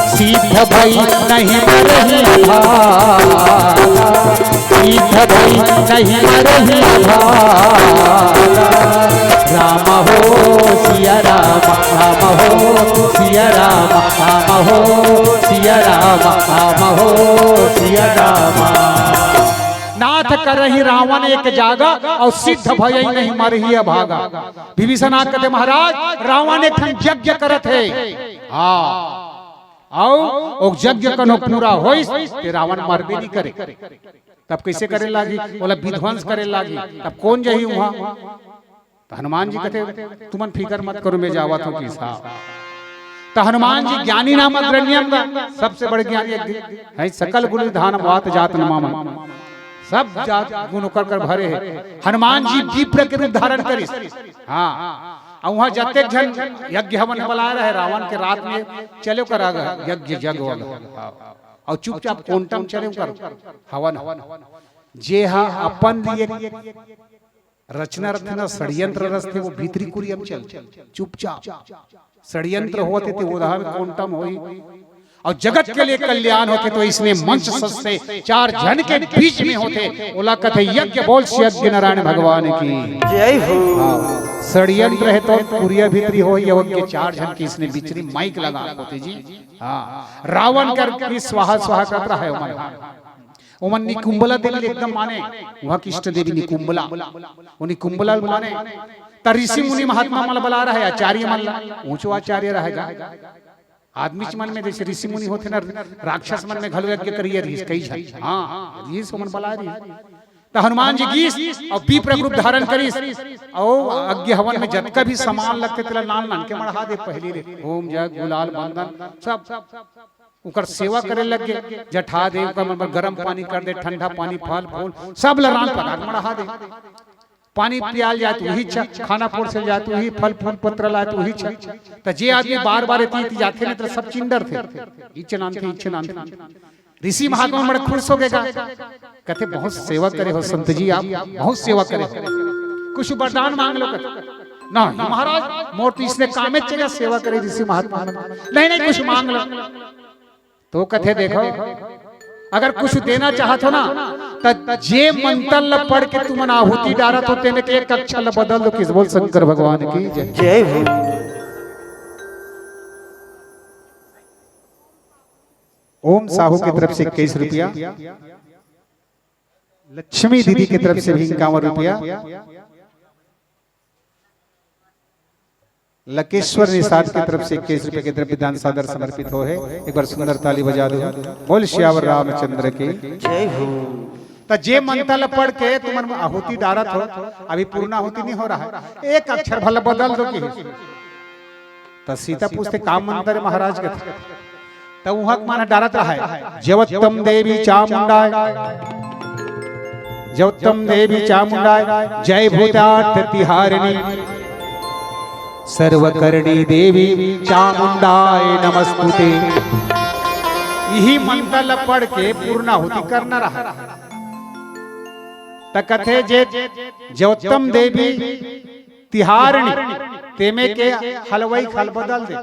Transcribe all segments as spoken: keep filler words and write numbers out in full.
सिद्ध भई नहीं मरही अभागा, सिद्ध भई नहीं मरही अभागा। राम हो सिया राम, राम हो सिया राम, राम हो सिया राम, राम हो सिया राम। नाथ करही रावण एक जागा, अउ सिद्ध भई नहीं मरही अभागा। विभीषण कथे, महाराज, रावण एक ठन यज्ञ करत हे। हाँ, अउ ओ यज्ञ कनो पूरा होइस, ते रावण मरबे नहीं करे। तब कइसे करे लागी? ओला विध्वंस करे लागी। तब कोन जाही उहाँ? त हनुमान जी कथे, तुमन फिकर मत करो, मैं जावत हूँ कि साहब। त हनुमान जी ज्ञानी नाम अग्रण्यम गा, सबसे बड़े ज्ञानी एक दिन है, सकल गुण निधान वात जात न मामन, सब जात गुण ओकर कर भरे हे। हनुमान जी विप्र के रूप धारण करिस। हाँ, अउ उहाँ जतेक झन यज्ञ हवन बलाए रहे, रावण के रात में चले ओकर यज्ञ जग वग, अउ चुपचाप कोंटम चले ओकर हवन। जे हा अपन लिए रचना रचथे ना, षड्यंत्र रचथे, वो भीतरी कुरिया म चलथे, चुपचाप। षड्यंत्र होत हे ते ओदहा म कोंटम होही। अउ जगत के लिए कल्याण होथे, तो इसने मंच सजथे, चार झन के बीच में होथे, ओला कथे यज्ञ। बोल श्री यज्ञ नारायण भगवान की जय हो। हाँ, षड्यंत्र हे तो कुरिया भीतरी होही, यज्ञ चार झन के इसने बिचरी माइक लगा होथे जी। हाँ, रावण कर की स्वाहा स्वाहा करत रहे ओमन। ओमन निकुंबला देवी ल एकदम माने, उहाँ के इष्ट देवी निकुंबला, वो निकुंबला ल माने। त ऋषि मुनि महात्मा मन ल बला रहे, आचार्य मन ल, ऊंचो आचार्य रहेगा। आदमी मन में जैसे ऋषि मुनि होथे ना, राक्षस मन में घलो यज्ञ करिए रहिस कई झन। हाँ, रहिस, ओमन बला रहिस। त हनुमान जी गीस अउ विप्र रूप धारण करिस, अउ यज्ञ हवन में जतका भी सामान लगथे, तेला नान नान के मढ़ा दे पहिली ले। होम जग गुलाल बंदन सब ओकर सेवा करे लग गे। जठा दे, ओकर मन बर गरम पानी कर दे, ठंडा पानी, फल फूल, सब ल रांध पका के मढ़ा दे। पानी पियाल जाए त उही इच्छा, खाना परोसे जाए त उही, फल फूल पत्र लाए त उही इच्छा। त जे आदमी बार बार एती एती जाथे न, त सब चिंदरथे, इच्छा नानथे, इच्छा नानथे। ऋषि महात्मा बड़े खुश हो गे गा, कथे, बहुत सेवा करे हो संत जी, आप बहुत सेवा करे हो, कुछ वरदान मांग लो। कथे, नहीं महाराज, मोर तो इसने कामे चले सेवा करे ऋषि महात्मा। नहीं नहीं, कुछ मांग लो। तो कथे, देखो, अगर कुछ देना चाहत हो ना, त जे मंत्र ल पढ़ के तुमन आहुति डारत हो, तेमे के एक अक्षर ल बदल दो। किस बोल शंकर भगवान की जय। जय हो। ओम साहू की तरफ से इक्कीस रुपया, लक्ष्मी दीदी की तरफ से भी इक्यावन रुपया, लकेश्वर निषाद की तरफ से इक्कीस रुपए के द्रव्य दान सादर समर्पित हो है। एक बार सुंदर ताली बजा दो। बोल सियावर रामचंद्र की जय हो। त जे मंत्र ल पढ़ के तुमन आहुति डारत हो, अभी पूर्ण आहुति नहीं हो रहा है, एक अक्षर भला बदल दो कि। त सीता पूछथे, का मंत्र हे महाराज के? त उहाँ के मन डारत रहा है, जवत्तम देवी चामुंडाय, जवत्तम देवी चामुंडाय, जय भूतार्थ तिहारिणी, सर्वकर्णी देवी चामुंडाय नमस्तुते। यही मंत्र ल पढ़ के पूर्णाहुति करना रहा। त कथे, जे जवत्तम देवी तिहारिणी, तेमे के हलवाई खल बदल दे।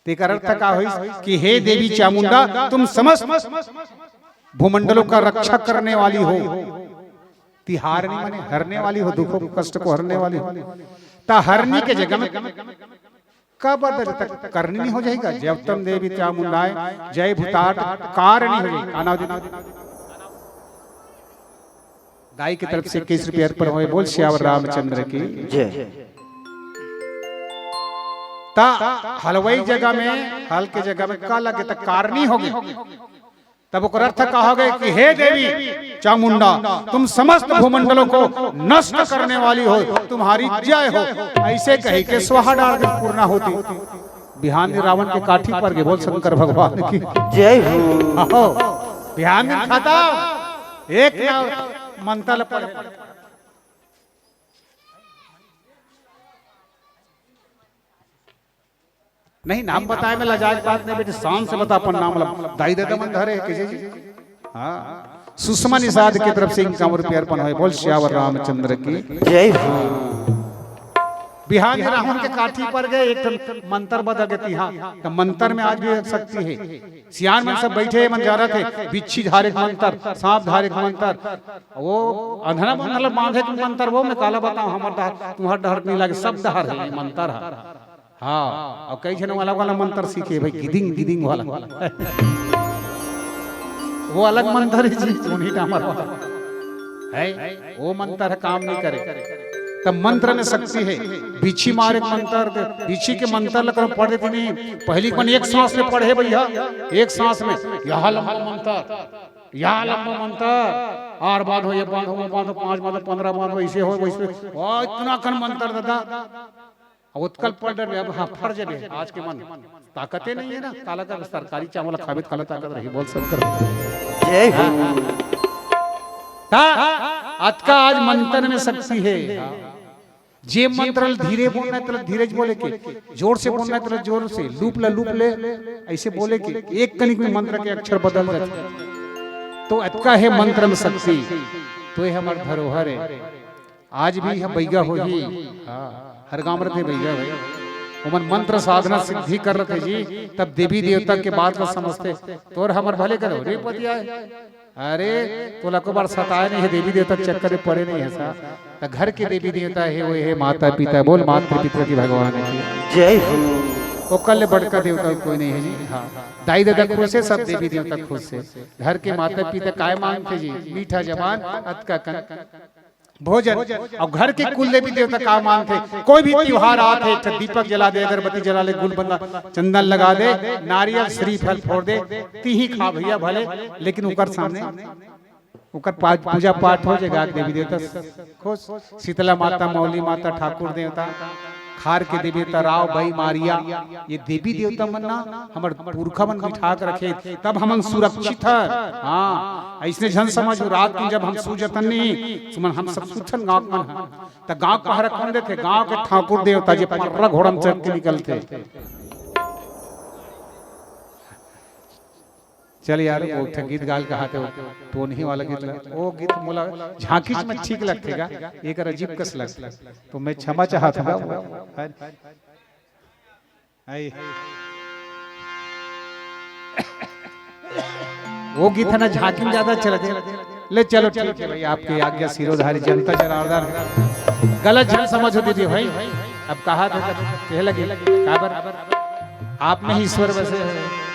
तेकर अर्थ का होइस कि हे देवी चामुंडा, तुम समस्त भूमंडलों का रक्षा करने वाली हो। तिहारिणी माने हरने वाली हो, दुखों को, कष्ट को हरने वाली हो। त हरनी के जगह में का बदल, त करनी नहीं हो जाएगा। जवत्तम देवी चामुंडाय, जय भूतार्थ कारणी हो जाएगी। का नाम दे? दाई की तरफ से इक्कीस रुपये अर्पण होए। बोल सियावर रामचंद्र की जय। त हलवाई जगह में, हल के जगह में का लगे, त कारणी हो गई। तब ओकर अर्थ का हो गए कि हे देवी चामुंडा, तुम समस्त भूमंडलों को नष्ट करने वाली हो, तुम्हारी जय हो। ऐसे कही के स्वाहा डाल दे, पूर्णाहुति। बिहान दिन रावण के काठी पर गे। बोल शंकर भगवान की जय हो। आओ, बिहान दिन खाता एक ना मंत्र पढ़। नहीं, नाम बताए में लजाए के बात नहीं बेटे, शान से बता अपन नाम ला। दाई ददा मन धरे हे, कैसे जी? हाँ, सुषमा निषाद की तरफ से इक्यावन रुपये अर्पण होए। बोल सियावर रामचंद्र की जय हो। बिहान रावण के काठी पर गए, एक ठन मंतर बदल गए तिहा। त मंतर में आज भी एक शक्ति हे। सियान मन सब बैठे हे, मन जानत हे, बिच्छी धारे के मंतर, सांप धारे के मंतर, वो अंधना मंतर, बांधे के मंतर, वो मैं काला बताऊं, हमर डहर, तुम्हर डहर नहीं लागे, सब डहर हे मंतर ह। हाँ, अउ कई झन वाला, वाला मंतर सीखे भाई, गिदिंग, गिदिंग वाला। वो अलग मंतर हे जी, उन्हीं डामर वाला। है, वो मंतर ह काम नहीं करे। तब मंत्र में शक्ति हे। बिच्छी मारे के मंतर, बिच्छी के मंतर ल कोनो पढ़ देती नहीं। पहली कौन एक सांस में पढ़े भैया, एक सांस में, यह लंबा मंतर, यह लंबा मंतर, आठ बांध हो, ये बांध हो, वो बांध हो, पांच बांध हो, पंद्रह बांध हो, ऐसे हो, वैसे हो। ओ, इतना कन मंतर दादा। अब उत्कल पढ़ डर अब हाँ, फर जबे आज के मन। ताकते नहीं है ना, काला का सरकारी चावल खाबे त काला ताकत रही, बोल शंकर। जय हो। ता अतका आज मंत्र में शक्ति हे। जे मंत्र ल धीरे बोलना हे, तेला धीरे बोले के, जोर से बोलना हे, तेला जोर से, लूप ला लूप ले, ऐसे बोले के, एक कनिक में मंत्र के अक्षर बदल जाथे। तो अतका हे मंत्र में शक्ति, तो ये हमर धरोहर हे। आज भी ह बइगा होही। हाँ, हर गांव रथे बइगा भाई। ओमन मंत्र साधना सिद्धि कर रथे जी, तब देवी देवता के बात ला समझथे। तोर हमर भले करो रे पतिया। अरे, तोला को बार सताए नहीं हे, देवी देवता के चक्कर में पड़े नहीं हे सा। त घर के देवी देवता हे, वो हे माता पिता, बोल मातृ पितृ की भगवान की। जय हो। ओकर ले बड़का देवता कोई नहीं हे जी। हाँ, दाई ददा खुश हे, सब देवी देवता खुश हे। घर के माता पिता काय मांगथे जी? मीठा जबान, अतका कन भोजन। अउ घर के कुल देवी देवता का मानथे, कोई भी तिहार आथे, एक ठन दीपक जला दे, अगरबत्ती जला ले, गुलबंदा, चंदन लगा दे, नारियल श्रीफल फोड़ दे, तिही खा भैया भले, लेकिन ओकर सामने ओकर पा-, पूजा पाठ हो जाए, गायक देवी देवता खुश, शीतला माता, मौली माता, ठाकुर देवता, खार के देवी देवता, राव, बई, मारिया, ये देवी देवता मन ना हमर पुरखा मन बिठा के रखे, तब हमन सुरक्षित हन। हाँ, अइसने झन समझ, रात के जब हम सो जतन नहीं, सुमन हम सब सुतन गांव के मन ह। त गांव के पहरा कौन देथे? गांव के ठाकुर देवता जे पर्रा घोड़ा म चढ़ के निकलथे। चल यार, वो एक ठन गीत गाल कहा थे, वो टोनही वाला गीत ला, वो गीत मोला झांकीच में ठीक लगथे गा, एक अजीब कस लगथे, तो मैं क्षमा चाहत हूँ गा। आई। वो गीत हे ना, झांकी में ज्यादा अच्छा लगथे। ले चलो ठीक हे भाई, आपकी आज्ञा सिरोधारी जनता जनार्दन। गलत झन समझ होती थी भाई, अब कहा था तब कहे लगे, काबर आप में ही ईश्वर बसे हैं।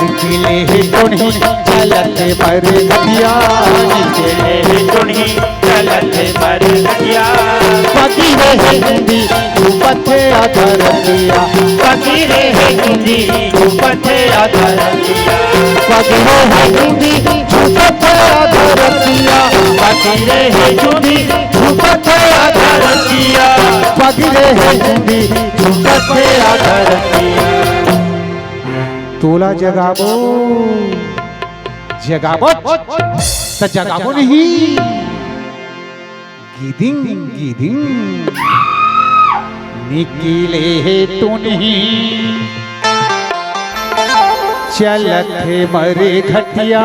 निकले हे टोनही चलत मरघटिया, निकले हे टोनही चलत मरघटिया। पगिरे हे चुंदी धूपत हे आधा रतिया, पगिरे हे चुंदी धूपत हे आधा रतिया, पगिरे हे चुंदी धूपत हे आधा रतिया, पगिरे हे चुंदी धूपत हे आधा रतिया, पगिरे हे चुंदी धूपत हे आधा रतिया। तोला जगाबो, जगाबो, त जगाबो नहीं। गिदिंग, गिदिंग। निकले हे टोनही, चलत हे मरघटिया।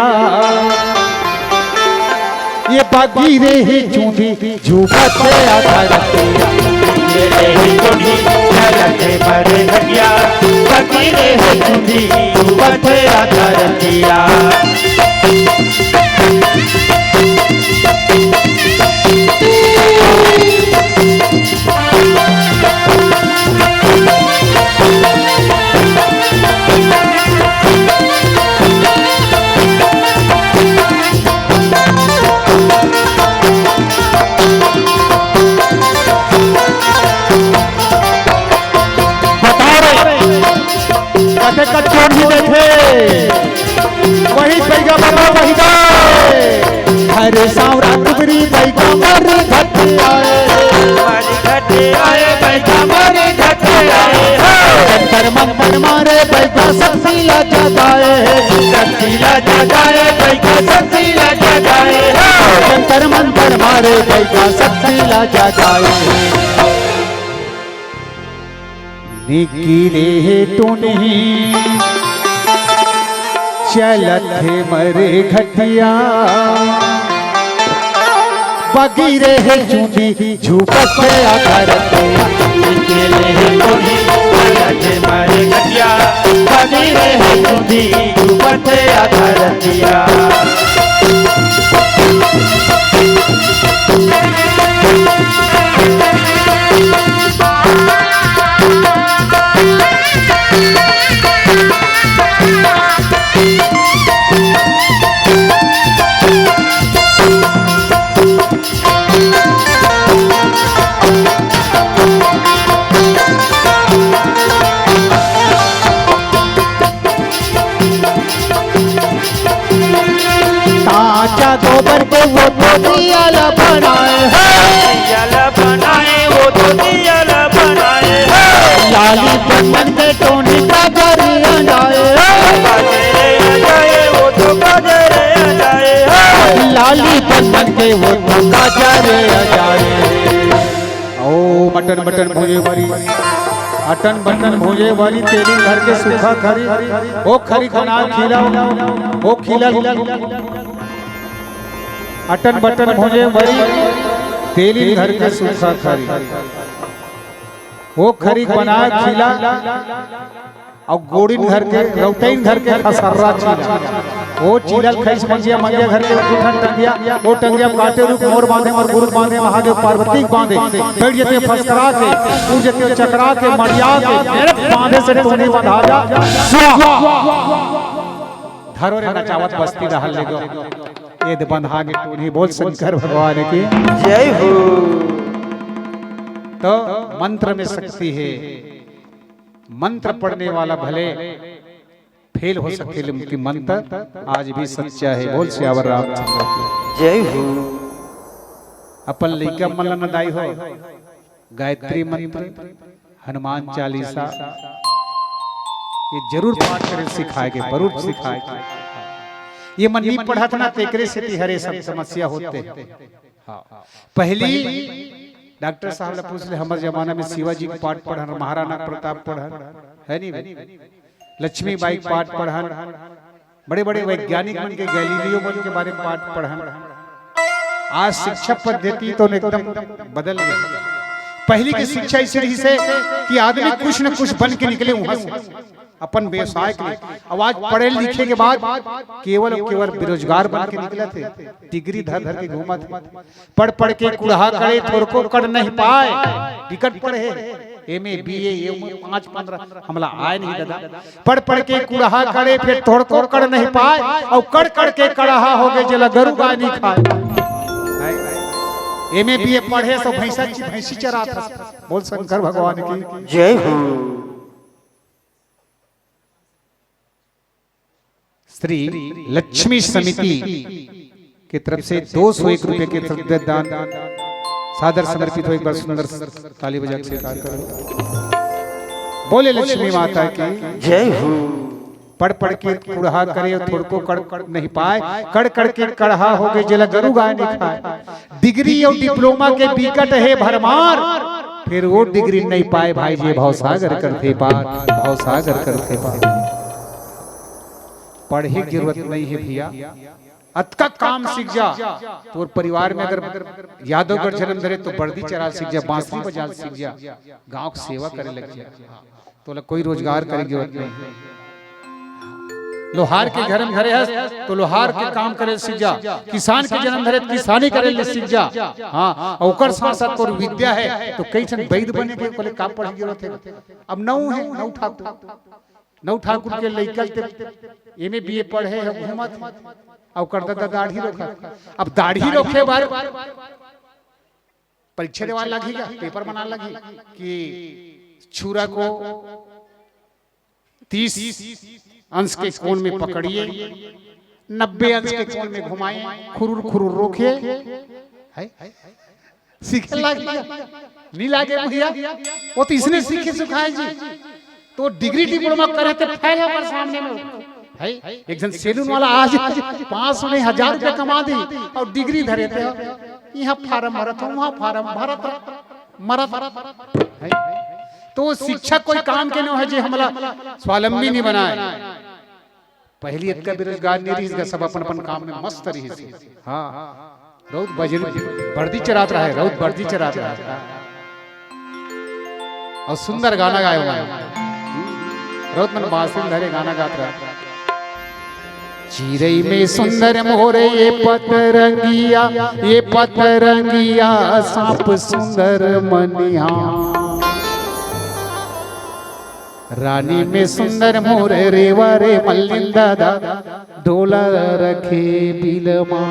ये पगिरे हे चुंदी धूपत हे आधा रतिया। पगिरे हे चुंदी धूपत हे आधा रतिया, पगिरे हे चुंदी धूपत हे आधा रतिया। के कच्चोर भी देखे, वही बैगा बाबा वही जाए। हरे सांवरा टुकड़ी बैगा मर घट आए। मर घट आए, बैगा मर घट आए। जंतर मंतर मारे बैगा शक्ति ला जगाए। शक्ति ला जगाए, बैगा शक्ति ला जगाए। जंतर मंतर मारे बैगा शक्ति ला जगाए। निकिरे हे टुनही चलत हे मरे घटिया, बगिरे हे चुंदी झुकत हे अधरतिया। निकिरे हे टुनही चलत हे मरे घटिया, बगिरे हे चुंदी झुकत हे अधरतिया। कांचा गोबर के वो तो दिया ला बनाए हे। दिया ला बनाए, वो तो दिया ला बनाए हे। लाली बन के टोनी का घर आ जाए हे। बाजे रे आ जाए, वो तो बाजे रे आ जाए हे। लाली बन के वो तो बाजा रे आ जाए। ओ मटन मटन भोजे वाली, अटन बटन भोजे वाली तेली घर के सूखा खरी, ओ खरी खना खिला, ओ खिला, अटन बटन भोजे वाली तेली घर के सूखा खरी, ओ खरी बना खिला। अउ गोड़िन घर के, रौतइन घर के खसर्रा चीला। ओ चीला ल खइस मंगिया, मंगिया घर के दू ठन टंगिया, ओ टंगिया काटे रूप मोर बांधे, मोर गुरु बांधे, महादेव पार्वती के बांधे। बैठ जते फसकरा के, उड़ जते चकरा के, मड़िया के, मेरे बांधे से टोनी बंधा जा। स्वाहा। धरो रे नचावत बस्ती डहर ले गो। ए दे बंधा के टोनी बोल शंकर भगवान की। जय हो। तो मंत्र में शक्ति है। मंत्र पढ़ने वाला भले फेल हो सके, लेकिन मंत्र आज भी सच्चा है। बोल सियावर रामचंद्र की। जय हो। अपन लइका मन ल न दाई हो, गायत्री मंत्र, हनुमान चालीसा, ये जरूर पाठ करे सिखाए के, जरूर सिखाए के। ये मन नहीं पढ़त ना, तेकरे सेती हरे सब समस्या होते हैं। हाँ। पहली डॉक्टर साहब ले पूछ ले, हमर जमाना में शिवाजी के पाठ पढ़न, महाराणा प्रताप पढ़न, है नहीं भाई? लक्ष्मीबाई के पाठ पढ़न, बड़े-बड़े वैज्ञानिक मन के, गैलीलियो मन के बारे में पाठ पढ़न। आज शिक्षा पद्धति तो एकदम बदल गई। पहली की शिक्षा ऐसी रही से कि आदमी कुछ न कुछ बन के निकले वहां से। अपन व्यवसाय के लिए। अब आज पढ़े लिखे के बाद केवल अउ केवल बेरोजगार बन के निकलत हे, डिग्री धर धर के घूमत हे। पढ़ पढ़ के कुड़हा करे, थोरको कड़ नहीं पाए। बिकट पढ़े, एम ए, बी ए, ये उम्र पाँच पंद्रह, हमला आए नहीं दादा। पढ़ पढ़ के कुड़हा करे, फिर थोरको कड़ नहीं पाए, अउ कड़ कड़ के कड़हा हो गए, जेला गरु गाय नहीं खाए। एम ए, बी ए पढ़े सो भैंसा ची-, भैंसी चरात हे। बोल शंकर भगवान की। जय हो। श्री लक्ष्मी समिति की तरफ से दो सौ एक रुपए के श्रद्धा दान सादर समर्पित हो। एक बार सुंदर ताली बजा के स्वीकार करो। बोले लक्ष्मी माता की। जय हो। पढ़ पढ़ के कुड़हा करे, थोरको कड़ नहीं पाए, कड़ कड़ के कड़हा हो गए, जेला गरु गाय नहीं खाए। डिग्री अउ डिप्लोमा के बिकट हे भरमार, फिर वो डिग्री नहीं पाए भाई, जे भवसागर करथे पार, भवसागर करथे पार। पढ़े के जरूरत नहीं है भैया, अतका काम सीख जा। तोर परिवार में अगर यादवगढ़ जन्म धरे तो बर्दी चरा सीख जा, बांसुरी बजा सीख जा, गांव की सेवा करे लग जा। तोला कोई रोजगार करे के जरूरत नहीं। लोहार के घर में धरे हस तो लोहार के काम करे सीख जा, किसान के जन्म धरे तो किसानी करे ले सीख जा। हाँ, अउ ओकर साथ साथ तोर विद्या है तो कई ठन वैद बने के ओकरे का पढ़े के जरूरत है। अब नऊ है, नऊ ठाकुर, नऊ ठाकुर के लइका ते एम ए बी ए पढ़े हे, घूमत हे, अउ कर ददा दाढ़ी रोखा। अब दाढ़ी रोखे बर परीक्षा देवाल लगही का, पेपर बना लगही कि छुरा को तीस अंश के कोण में पकड़िए, नब्बे अंश के कोण में घुमाए, खुरुर खुरुर रोके, है? सीखे लाग गया। नहीं लागे भैया, वो तो इसने सीखे सिखाए जी। तो डिग्री डिप्लोमा करे थे, फैल होकर सामने में है। एक जन सैलून वाला आज पाँच सौ नहीं, हजार रुपया कमा दी और डिग्री धरे थे। यहाँ फार्म भरत हो, वहाँ फार्म भरत, मरत है। तो शिक्षा कोई काम के नहीं है जी, हमला स्वावलंबी नहीं बनाए। पहली अतका बेरोजगार नहीं रहिस गा, सब अपन अपन काम में मस्त रहिस। हाँ, रउत बजरी, बर्दी चरात रहे, रउत बर्दी चरात रहे। और सुंदर गाना गाए हुए हैं। रउत मन बांसुरी धरे गाना गात रहे। चिरई में सुंदर मोरे ये पतरंगिया, ये पतरंगिया, सांप सुंदर मनिहा। रानी में सुंदर मोर रेवा रे मल्लिन दादा, डोला रखे बिलमा।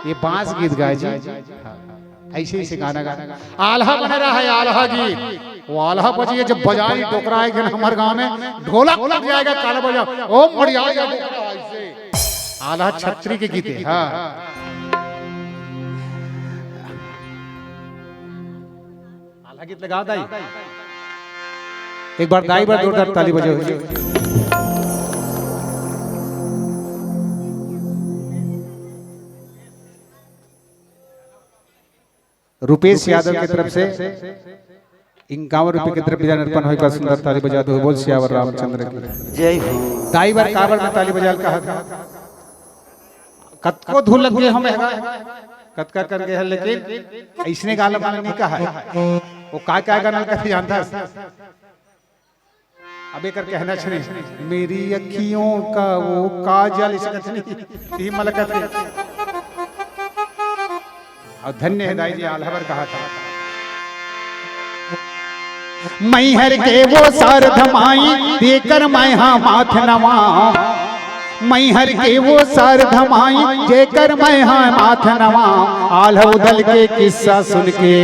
ये बांस गीत गाए जी। ऐसे ऐसे गाना गाना। आल्हा बने रहा है, आल्हा गीत। वो आल्हा बजिए जब बजाई डोकरा आएगा ना हमारे गांव में, ढोलक लग जाएगा, काला बजा, ओ मड़िया, ऐसे। आल्हा छत्री के गीत है। हाँ। आल्हा गीत लगा दाई। एक बार दाई बार जोरदार ताली बजाओ। रुपेश यादव की तरफ से इक्यावन रुपए की तरफ विधान अर्पण होइबा, सुंदर ताली बजा दो। बोल सियावर रामचंद्र की। जय हो। दाई बार काबर में ताली बजाल कहा था। कतको धुन लग गए हमें, कतका कर गए हैं, लेकिन इसने गाना माने नहीं कहा है। वो का क्या गाना कहा जानता है? अब एकर कहना छने, मेरी अखियों का वो काजल, इसे कथनी, यही मलकत है। और धन्य है दाई जी, आल्हा बर कहा था। मैहर के वो सारधमाई, देकर मैं हा माथ नवा। मैहर के वो सारधमाई, जेकर मैं हा माथ नवा। आल्हा उदल के किस्सा सुन के,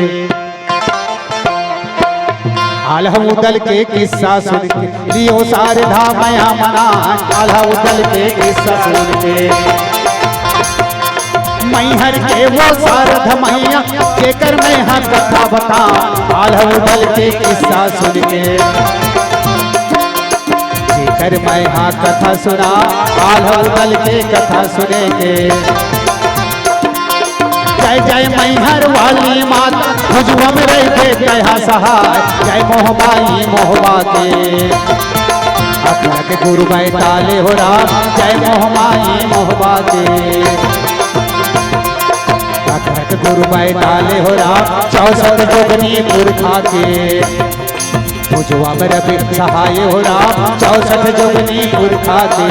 आल्हा उदल के किस्सा सुन के, लियो सारधा मया मना। आल्हा उदल के किस्सा सुन के, मैहर के वो सारध मैया, जेकर मैं हा कथा बता। आल्हा उदल के किस्सा सुन के, जेकर मैं हा कथा सुना, आल्हा उदल के कथा सुने के। जय जय मैहर वाली माता, भुजवा में रहिथे तैहा सहाय। जय मोहबाई मोहबा के, अखरक गुरु बैताले हो राम। जय मोहबाई मोहबा के, अखरक गुरु बैताले हो राम। चौसठ जोगनी पुरखा के, भुजवा में रहिथे सहाय हो राम। चौसठ जोगनी पुरखा के।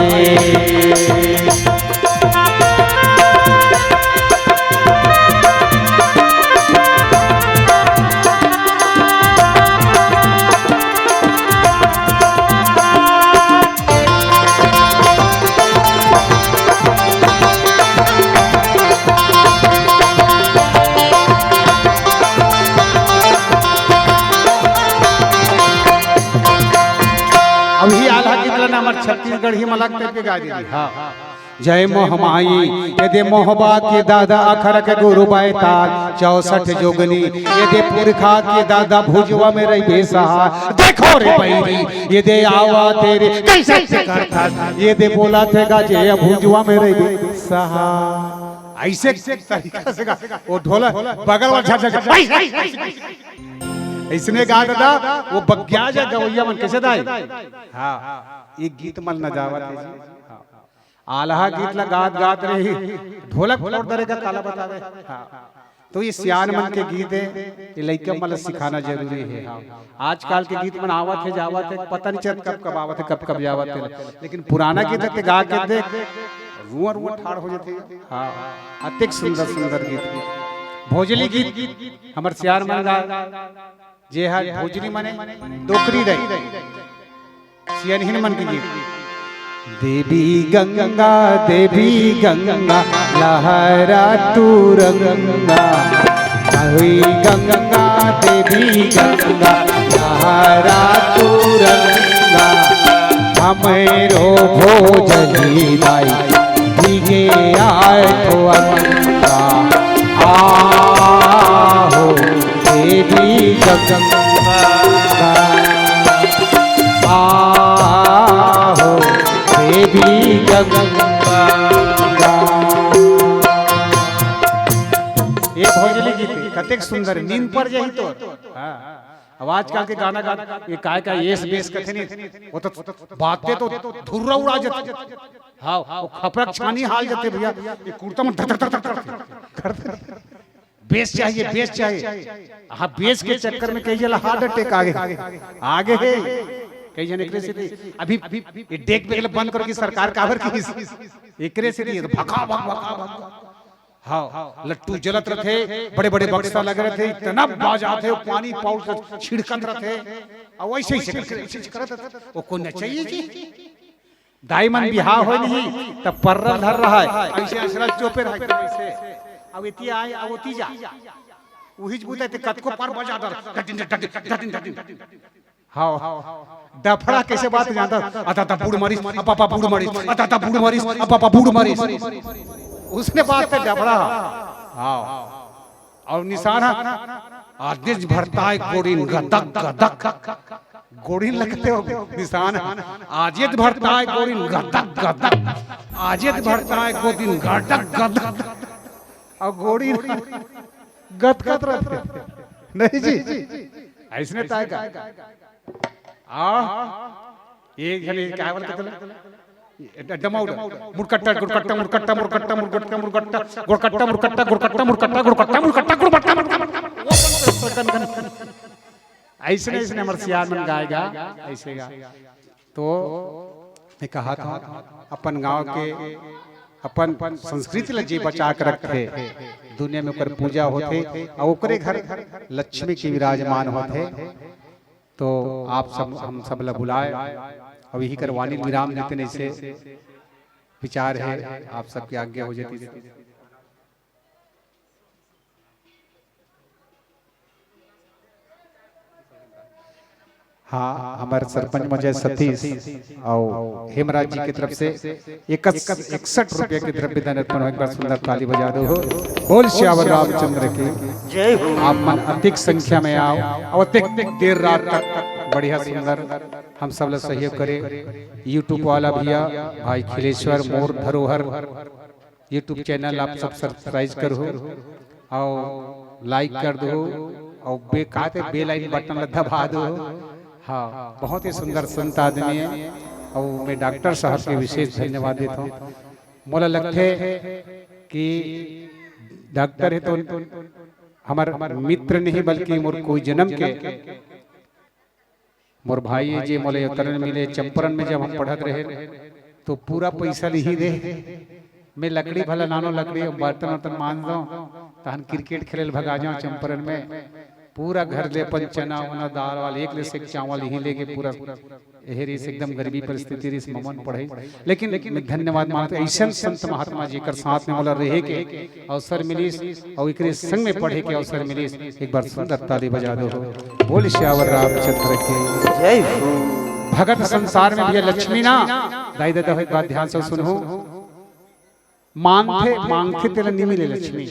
अभी आल्हा गीत ला ना हमर छत्तीसगढ़ी मलक करके गा दीजिए। हाँ। जय मोहमाई, ये दे मोहबा के दादा अखरक गुरु बैताल, चौसठ जोगनी, ये दे पुरखा के दादा भुजवा में रहिबे सहाय। देखो रे बैरी, ये दे आवा तेरे, कैसे करता, ये दे बोला थे गाजे, भुजवा में रहिबे सहाय। ऐसे तरीका से गा, वो ढोलक बगल वाला झट झट, ऐसने गा दादा, वो बग्या जा गवैया मन कैसे दाई? हाँ, ये गीत मन न जावत है जी। हाँ। आल्हा गीत ला गात गात रही, ढोलक फोड़ दरे का काला बतावे। हाँ। तो ये सियान मन के गीत है, ये लइका मन ला सिखाना जरूरी है। हाँ। आजकल के गीत मन आवत है, जावत है, पता नहीं चलत कब कब आवत है, कब कब जावत है। लेकिन पुराना गीत ते गा के देख, रुआ रुआ ठाड़ हो जाते हैं। हाँ। अतेक सुंदर सुंदर गीत। भोजली गीत, हमर सियान मन गा, जे हर भोजली मने डोकरी रही। सियनहिन मन के गीत। देवी गंगा, देवी गंगा, लहरा तू रंगा। हुई गंगा, देवी गंगा, लहरा तू हो जही दाई, भीगे आए को अंता। आहो देवी जगदम्बा, आहो देवी जगदम्बा। ये भोजली गीत कतेक सुंदर, नींद पर जाही तो। हाँ। अब आजकल के गाना गा, ये काय का येस बेस कथे नहीं, वो तो बातें तो धुर्रा उड़ा जाते। हाँ, वो खपरक छानी हाल जाते भैया, ये कुर्ता में धक धक धक धक करते। बेस चाहिए, बेस चाहिए। हाँ, बेस के चक्कर में कई जला हार्ट अटैक आगे, आगे है। कई जने एकरे से थी, अभी ये डेक बेगल बंद करो कि सरकार काबर की, एकरे से थी, ये तो भका भक भका भक। हाँ, लट्टू जलत रथे, बड़े बड़े बक्सा लगे रथे, इतना बाजाथे, पानी पाउच छिड़कत रथे, और वैसे ही करत रथे। वो कोई नचइये जी, दाई मन बिहाव होय नहीं, तब पर्रल धर रहा है, ऐसे असरा चोपे रहा है, ऐसे। अब इति आए, अब ओती जा, उहिच बुता ते कतको पार बजा दर, डटिन, डटिन, डटिन, डटिन। हाँ, डफड़ा कैसे बात जानता? अदा दा बूढ़ मरीस, अब पापा बूढ़ मरीस, अदा दा बूढ़ मरीस, अब पापा बूढ़ मरीस। उसने बात पे डफड़ा। हाँ। और निशान है, आदेश भरता है गोड़ीन गदक गदक। गोड़ीन लगते हो निशान है, आजेद भरता है गोड़ीन गदक गदक। आजेद भरता है गोड़ीन गदक गदक। और गोड़ीन गदगद रहते। नहीं जी, ऐसने ताय का। आ, एक जने क्या बोलते थे? डमाउड। मुड़कट्टा, गुड़कट्टा, मुड़कट्टा, मुड़कट्टा, मुड़कट्टा, मुड़कट्टा, गुड़कट्टा, मुड़कट्टा, गुड़कट्टा, मुड़कट्टा, गुड़कट्टा, मुड़कट्टा, गुड़कट्टा, मुड़कट्टा। ऐसने, ऐसने हमर सियान मन गाएगा, ऐसे गा। तो मैं कहा था, अपन गांव के, अपन संस्कृति ला जे बचा के रखथे, दुनिया में ओकर पूजा होथे, और ओकरे घर लक्ष्मी के विराजमान होथे। तो आप सब, हम सब ला बुलाए, अब यही कर वाणी विराम देते नहीं से विचार है, आप सबके आज्ञा हो जाती। हाँ, हमर सरपंच महोदय सतीश और हेमराज जी की तरफ से इकस-, इकसठ रुपया के द्रव्य दान अर्पण हो। एक बार सुंदर ताली बजा दो हो। बोल सियावर रामचंद्र की। जय हो। आप मन अधिक संख्या में आओ और अधिक देर रात तक बढ़िया सुंदर हम सब ला सहयोग करे। YouTube वाला भैया, भाई खिलेश्वर मोर धरोहर YouTube चैनल आप सब सब्सक्राइब करो और लाइक कर दो और बे-, का ते बेल आइकन बटन ला दबा दो। हाँ, बहुत ही सुंदर संत आदमी है और मैं डॉक्टर साहब के विशेष धन्यवाद देता हूँ। मोला लगथे कि डॉक्टर है तो हमर मित्र नहीं बल्कि मोर कोई जन्म के मोर भाई हे जे मोला उतरन मिले, चंपारण में जब हम पढ़त रहे, तो पूरा पैसा लिही दे। मैं लकड़ी भला लानों, लकड़ी बर्तन वर्तन मांज दो, तहन क्रिकेट खेले भगा जाओ चंपारण में। पूरा घर ले अपन चना वना, दाल वाल, एक ले सेक चावल यही लेके पूरा एहे रिस एकदम गरीबी परिस्थिति रिस ममन पढ़े। लेकिन मैं धन्यवाद मानत ऐसन संत महात्मा जी कर साथ में मोला रहे के अवसर मिलिस और एकरे संग में पढ़े के अवसर मिलिस। एक बार सुंदर ताली बजा दो। बोल सियावर रामचंद्र के। जय हो। भगत संसार में भैया लक्ष्मी ना, दाई ददा हो, एक बात ध्यान से सुनहू। मानथे, मांगथे तेला नी मिले लक्ष्मी।